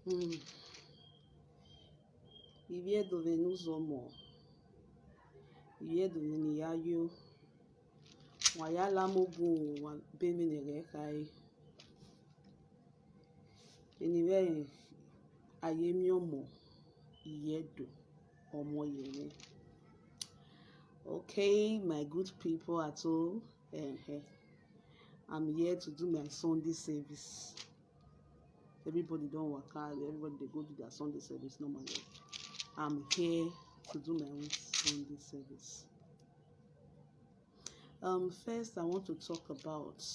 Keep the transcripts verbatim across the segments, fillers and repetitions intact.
Hmm. Iviedo venuzomo. Iviedo veniyayo. Wayala mogun wa bemene rekai. Anyway, ayemiomo. Iyedo. Omo yene. Okay, my good people at home. Eh, eh. I'm here to do my Sunday service. Everybody don't work out. Everybody, they go do their Sunday service normally. I'm here to do my own Sunday service. Um, first, I want to talk about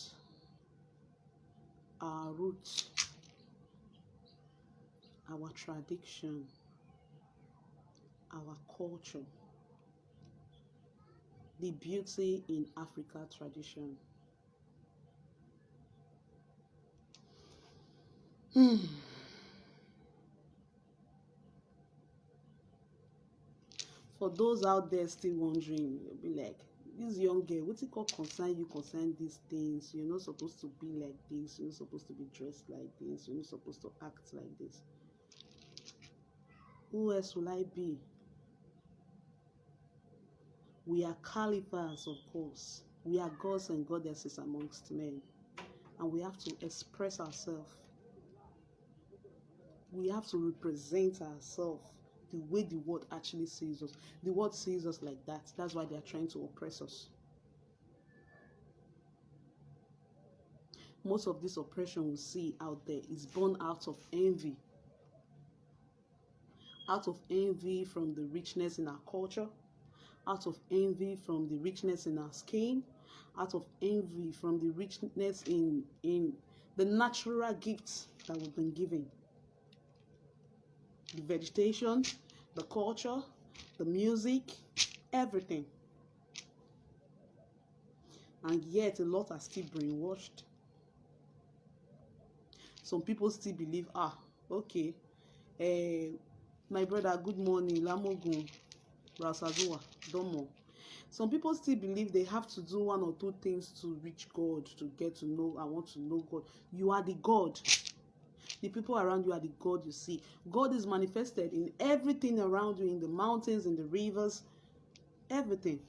our root, our tradition, our culture, the beauty in Africa tradition. Hmm. For those out there still wondering, you'll be like, "This young girl, what it called concern you, concern these things? You're not supposed to be like this. You're not supposed to be dressed like this. You're not supposed to act like this." Who else will I be? We are caliphs, of course. We are gods and goddesses amongst men. And we have to express ourselves. We have to represent ourselves the way the world actually sees us. The world sees us like that. That's why they are trying to oppress us. Most of this oppression we see out there is born out of envy. Out of envy from the richness in our culture, out of envy from the richness in our skin, out of envy from the richness in, in the natural gifts that we've been given. The vegetation, the culture, the music, everything. And yet, a lot are still brainwashed. Some people still believe, ah, okay, eh, my brother, good morning, Lamogun, Brasazua, Domo. Some people still believe they have to do one or two things to reach God, to get to know, I want to know God. You are the God. The people around you are the God you see. God is manifested in everything around you, in the mountains, in the rivers, everything.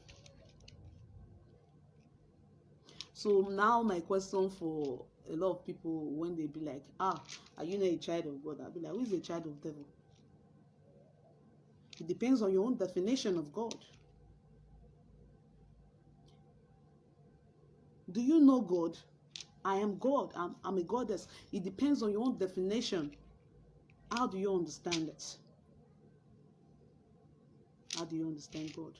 So now my question for a lot of people, when they be like, "Ah, are you not a child of God?" I'll be like, "Who is a child of devil?" It depends on your own definition of God. Do you know God? I am God. I'm, I'm a goddess. It depends on your own definition. How do you understand it? How do you understand God?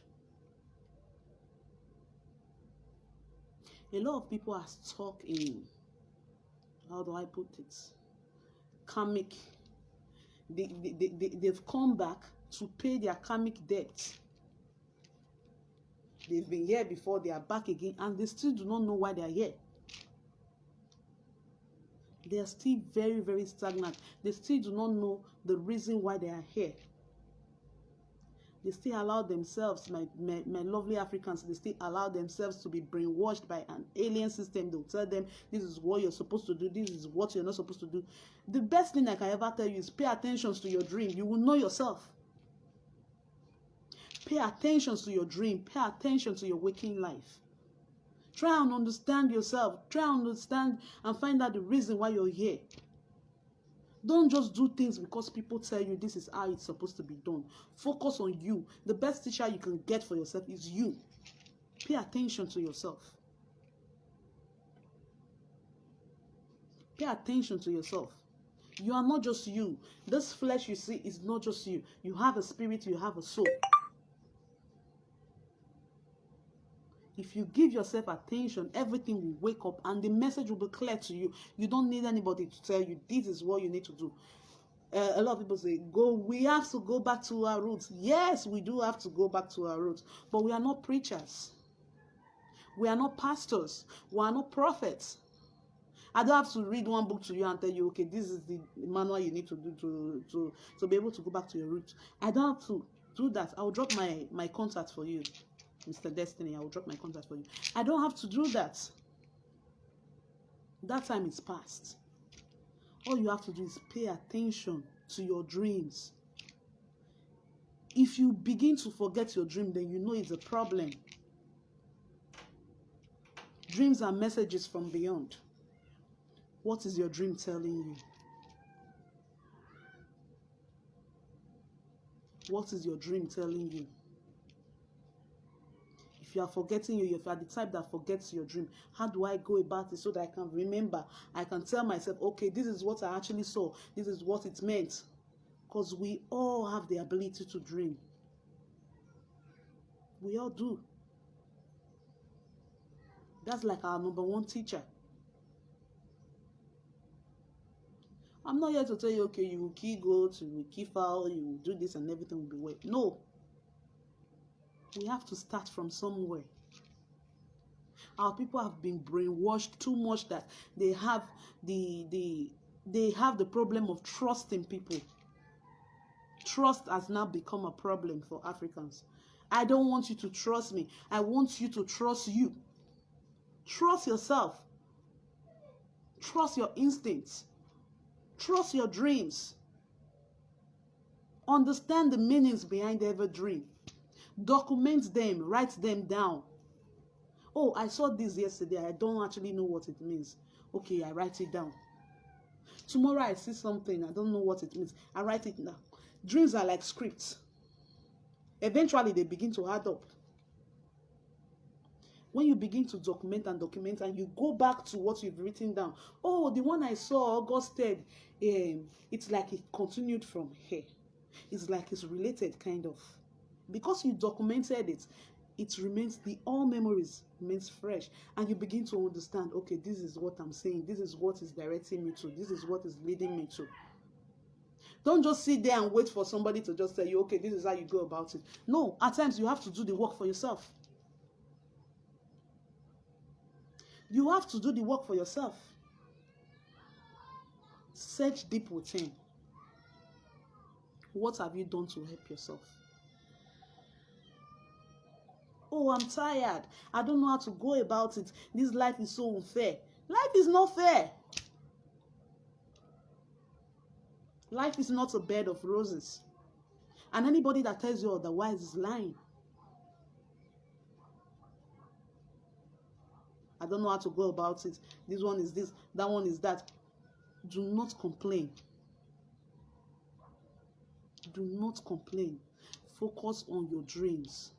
A lot of people are stuck in, how do I put it? Karmic. They, they, they, they, they've come back to pay their karmic debt. They've been here before, they are back again, and they still do not know why they are here. They are still very, very stagnant. They still do not know the reason why they are here. They still allow themselves, my, my, my lovely Africans, they still allow themselves to be brainwashed by an alien system. They'll tell them, "This is what you're supposed to do, this is what you're not supposed to do." The best thing I can ever tell you is pay attention to your dream. You will know yourself. Pay attention to your dream. Pay attention to your waking life. Try and understand yourself. Try and understand and find out the reason why you're here. Don't just do things because people tell you this is how it's supposed to be done. Focus on you. The best teacher you can get for yourself is you. Pay attention to yourself. Pay attention to yourself. You are not just you. This flesh you see is not just you. You have a spirit, you have a soul. If you give yourself attention, everything will wake up and the message will be clear to you. You don't need anybody to tell you this is what you need to do. Uh, a lot of people say, "Go, we have to go back to our roots." Yes, we do have to go back to our roots, but we are not preachers. We are not pastors. We are not prophets. I don't have to read one book to you and tell you, "Okay, this is the manual you need to do to, to, to be able to go back to your roots." I don't have to do that. I'll drop my, my contact for you, Mister Destiny. I will drop my contact for you. I don't have to do that. That time is past. All you have to do is pay attention to your dreams. If you begin to forget your dream, then you know it's a problem. Dreams are messages from beyond. What is your dream telling you? What is your dream telling you? If you are forgetting you, if you are the type that forgets your dream, how do I go about it so that I can remember? I can tell myself, okay, this is what I actually saw. This is what it meant. Because we all have the ability to dream. We all do. That's like our number one teacher. I'm not here to tell you, okay, you will kill goat, you will kill fowl, you will do this and everything will be well. No. We have to start from somewhere. Our people have been brainwashed too much that they have the the they have the problem of trusting people. Trust has now become a problem for Africans. I don't want you to trust me. I want you to trust you. Trust yourself. Trust your instincts. Trust your dreams. Understand the meanings behind every dream. Document them, write them down. Oh, I saw this yesterday. I don't actually know what it means. Okay, I write it down. Tomorrow I see something. I don't know what it means. I write it down. Dreams are like scripts. Eventually, they begin to add up. When you begin to document and document and you go back to what you've written down, oh, the one I saw August third, um, it's like it continued from here. It's like it's related, kind of. Because you documented it, it remains, the all memories remains fresh, and you begin to understand, okay, this is what I'm saying, this is what is directing me to, this is what is leading me to. Don't just sit there and wait for somebody to just tell you, okay, this is how you go about it. No, at times you have to do the work for yourself. You have to do the work for yourself. Search deep within. What have you done to help yourself? Oh, I'm tired. I don't know how to go about it. This life is so unfair. Life is not fair. Life is not a bed of roses. And anybody that tells you otherwise is lying. I don't know how to go about it. This one is this, that one is that. Do not complain. Do not complain. Focus on your dreams.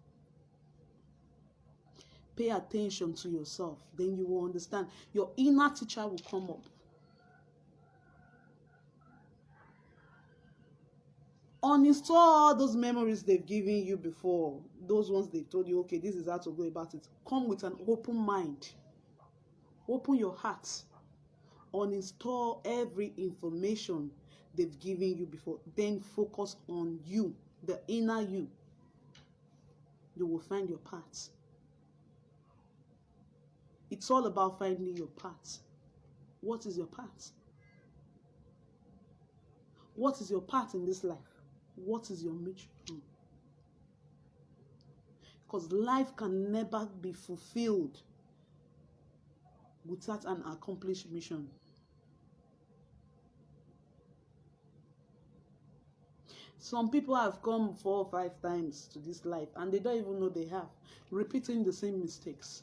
Pay attention to yourself. Then you will understand. Your inner teacher will come up. Uninstall all those memories they've given you before. Those ones they told you, okay, this is how to go about it. Come with an open mind. Open your heart. Uninstall every information they've given you before. Then focus on you, the inner you. You will find your path. It's all about finding your path. What is your path? What is your path in this life? What is your mission? Because life can never be fulfilled without an accomplished mission. Some people have come four or five times to this life and they don't even know they have, repeating the same mistakes,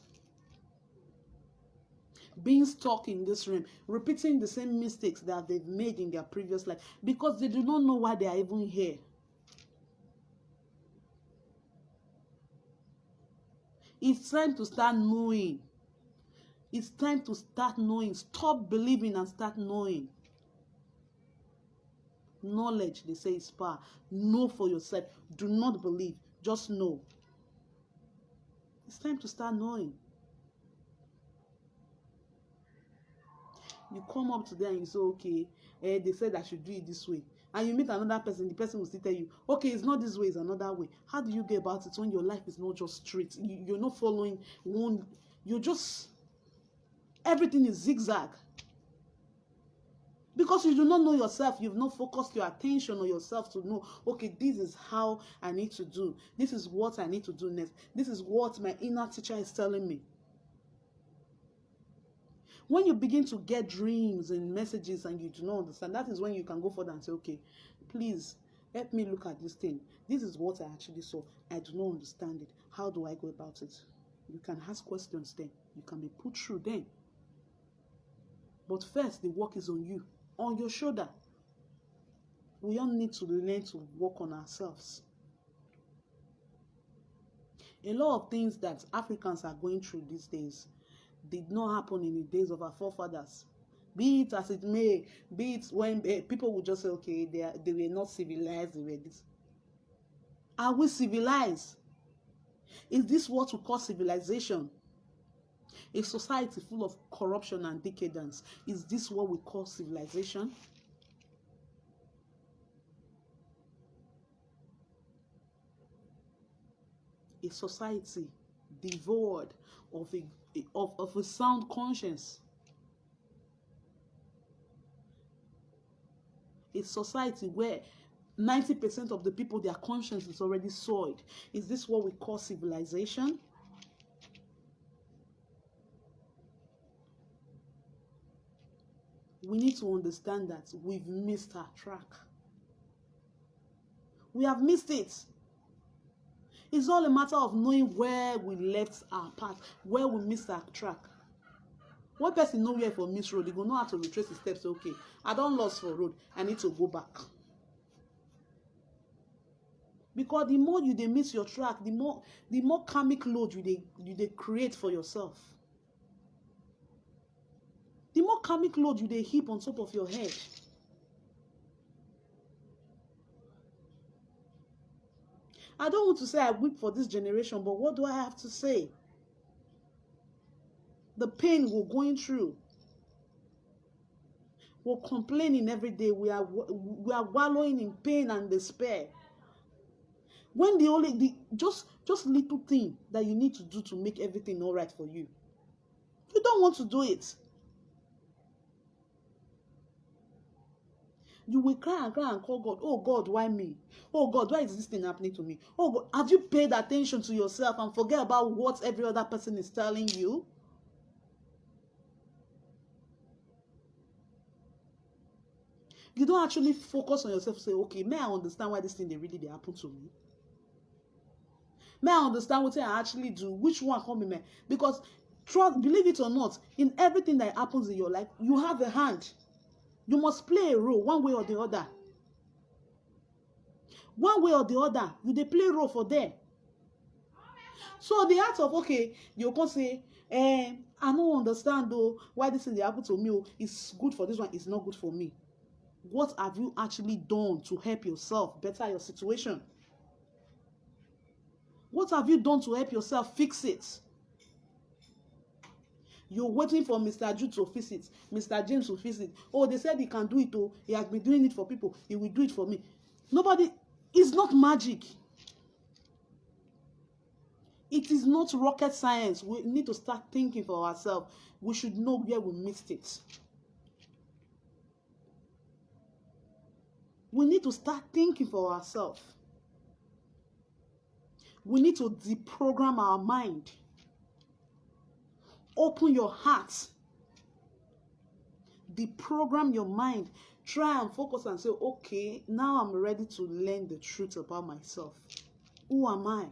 being stuck in this realm, repeating the same mistakes that they've made in their previous life, because they do not know why they are even here. It's time to start knowing. It's time to start knowing. Stop believing and start knowing. Knowledge, they say, is power. Know for yourself. Do not believe. Just know. It's time to start knowing. You come up to them and you say, okay, eh, they said I should do it this way. And you meet another person, the person will still tell you, okay, it's not this way, it's another way. How do you go about it when your life is not just straight? You, you're not following one, you're just, everything is zigzag. Because you do not know yourself, you've not focused your attention on yourself to know, okay, this is how I need to do. This is what I need to do next. This is what my inner teacher is telling me. When you begin to get dreams and messages and you do not understand, that is when you can go further and say, "Okay, please help me look at this thing. This is what I actually saw. I do not understand it. How do I go about it?" You can ask questions then. You can be put through then. But first, the work is on you, on your shoulder. We all need to learn to work on ourselves. A lot of things that Africans are going through these days did not happen in the days of our forefathers. Be it as it may, be it when, eh, people will just say, "Okay, they, are, they were not civilized, they were this." Are we civilized? Is this what we call civilization? A society full of corruption and decadence. Is this what we call civilization? A society devoid of a, of, of a sound conscience. A society where ninety percent of the people, their conscience is already soiled. Is this what we call civilization? We need to understand that we've missed our track. We have missed it. It's all a matter of knowing where we left our path, where we missed our track. One person know where for miss road, he go know how to retrace his steps. "Okay, I don lost for road. I need to go back." Because the more you dey miss your track, the more the more karmic load you dey you dey create for yourself. The more karmic load you dey heap on top of your head. I don't want to say I weep for this generation, but what do I have to say? The pain we're going through. We're complaining every day. We are wa- we are wallowing in pain and despair. When the only the just just little thing that you need to do to make everything all right for you, you don't want to do it. You will cry and cry and call God, "Oh God, why me? Oh God, why is this thing happening to me? Oh God," have you paid attention to yourself and forget about what every other person is telling you? You don't actually focus on yourself, say, "Okay, may I understand why this thing dey really dey happen to me? May I understand what I actually do? Which one come in my?" Because trust, believe it or not, in everything that happens in your life, you have a hand. You must play a role one way or the other. One way or the other, you dey play role for there. So the act of, okay, you can say, eh, "I no understand though why this thing dey happen to me. Oh, it's good for this one, it's not good for me." What have you actually done to help yourself better your situation? What have you done to help yourself fix it? You're waiting for Mister Jude to fix it, Mister James to fix it. "Oh, they said he can do it. Oh, he has been doing it for people. He will do it for me." Nobody, it's not magic. It is not rocket science. We need to start thinking for ourselves. We should know where we missed it. We need to start thinking for ourselves. We need to deprogram our mind. Open your heart. Deprogram your mind. Try and focus and say, "Okay, now I'm ready to learn the truth about myself. Who am I?"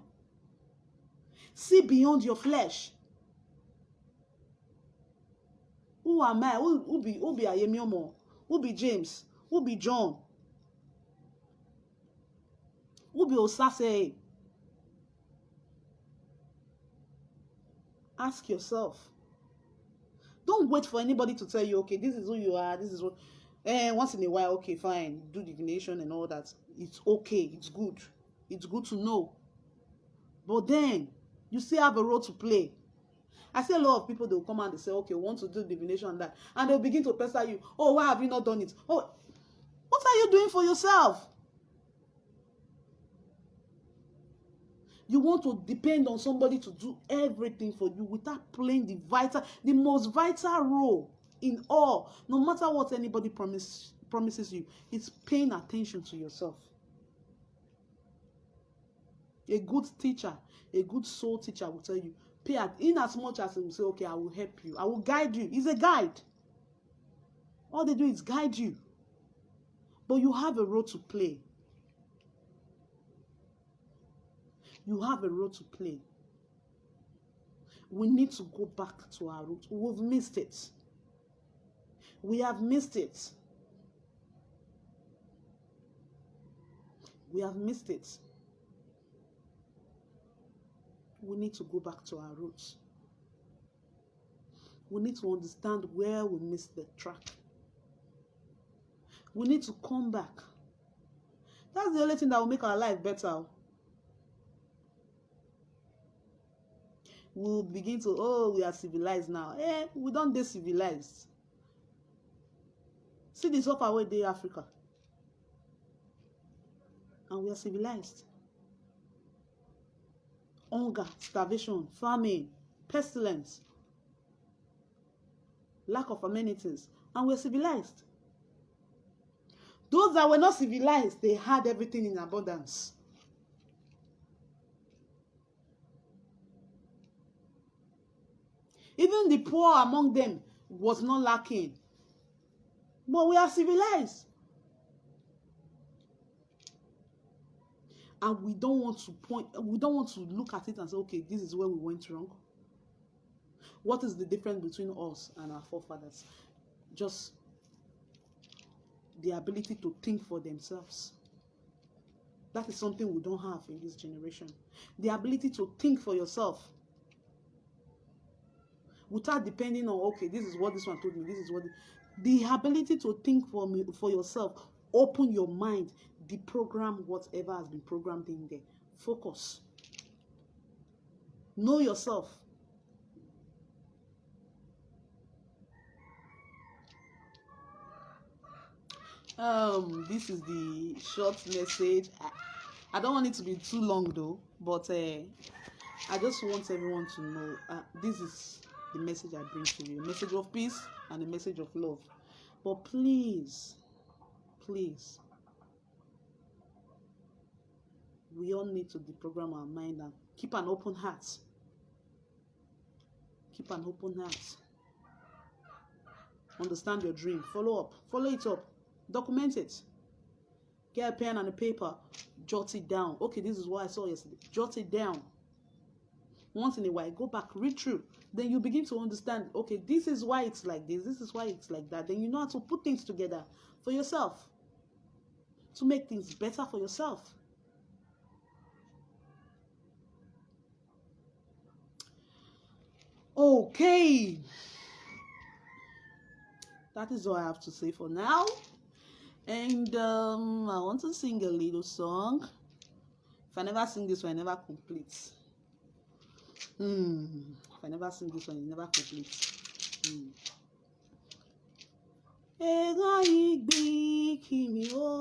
See beyond your flesh. Who am I? Who, who be who be Ayemiomo? Who be James? Who be John? Who be Osase? Ask yourself. Don't wait for anybody to tell you, "Okay, this is who you are, this is what." Eh, once in a while, okay, fine, do divination and all that. It's okay, it's good. It's good to know. But then, you still have a role to play. I see a lot of people, they'll come and they say, "Okay, we want to do divination and that." And they'll begin to pester you. "Oh, why have you not done it? Oh, what are you doing for yourself?" You want to depend on somebody to do everything for you without playing the vital, the most vital role in all, no matter what anybody promise, promises you. It's paying attention to yourself. A good teacher, a good soul teacher will tell you, Pay at, in as much as he will say, "Okay, I will help you, I will guide you." He's a guide. All they do is guide you. But you have a role to play. You have a role to play. We need to go back to our roots. We've missed it. We have missed it. We have missed it. We need to go back to our roots. We need to understand where we missed the track. We need to come back. That's the only thing that will make our life better. We'll begin to, "Oh, we are civilized now." Eh, we don dey civilized. See the suffer wey dey Africa. And we are civilized. Hunger, starvation, famine, pestilence, lack of amenities, and we're civilized. Those that were not civilized, they had everything in abundance. Even the poor among them was not lacking. But we are civilized. And we don't want to point, we don't want to look at it and say, "Okay, this is where we went wrong." What is the difference between us and our forefathers? Just the ability to think for themselves. That is something we don't have in this generation. The ability to think for yourself without depending on, "Okay, this is what this one told me, this is what the," the ability to think for me, for yourself. Open your mind, deprogram whatever has been programmed in there. Focus. Know yourself. Um, this is the short message. I, I don't want it to be too long though, but uh, I just want everyone to know, uh, this is the message I bring to you. A message of peace and a message of love. But please, please, we all need to deprogram our mind and keep an open heart. Keep an open heart. Understand your dream. Follow up. Follow it up. Document it. Get a pen and a paper. Jot it down. "Okay, this is what I saw yesterday." Jot it down. Once in a while, go back, read through. Then you begin to understand, "Okay, this is why it's like this. This is why it's like that." Then you know how to put things together for yourself, to make things better for yourself. Okay. That is all I have to say for now. And um, I want to sing a little song. If I never sing this one, I never complete. Hmm. If I never sing this one, it never complete. Hmm. Ega igbi kimi o,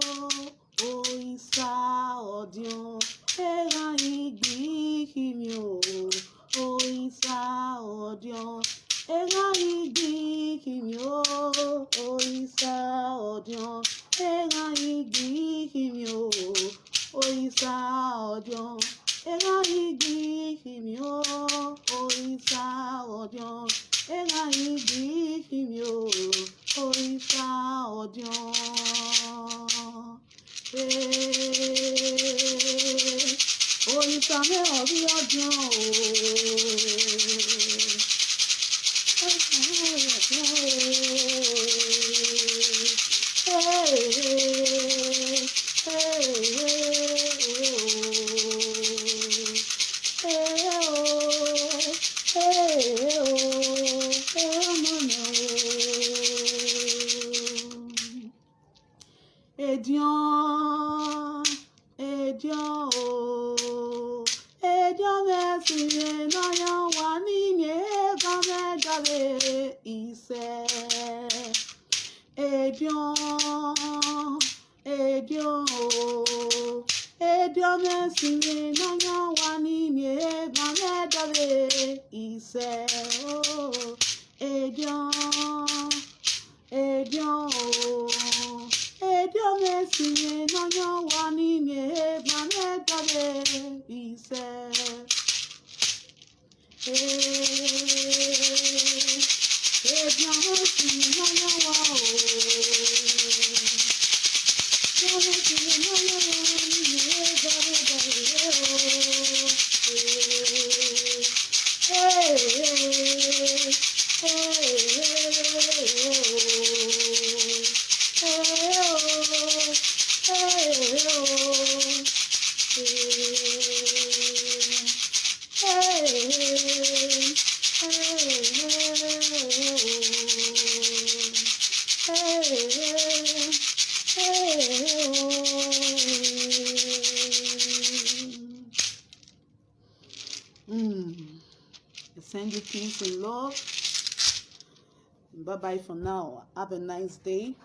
o isa odion. Ega igbi kimi o, o isa odion. Ega igbi kimi o, o isa odion. Ega igbi kimi o, o isa odion. Ega igbi kimi o, o isa odion. Ega igbi kimi o, o isa odion. Eh, o isa me odi odion o. Edion, edion o, edion mesi eno yo wani nye gome dale ise. Edion, edion o, edion mesi eno yo wani nye gome dale ise o. Edion, edion o, edion mesi eno yo wani nye gome dale ise. Mm. I send you peace and love. Bye bye for now. Have a nice day.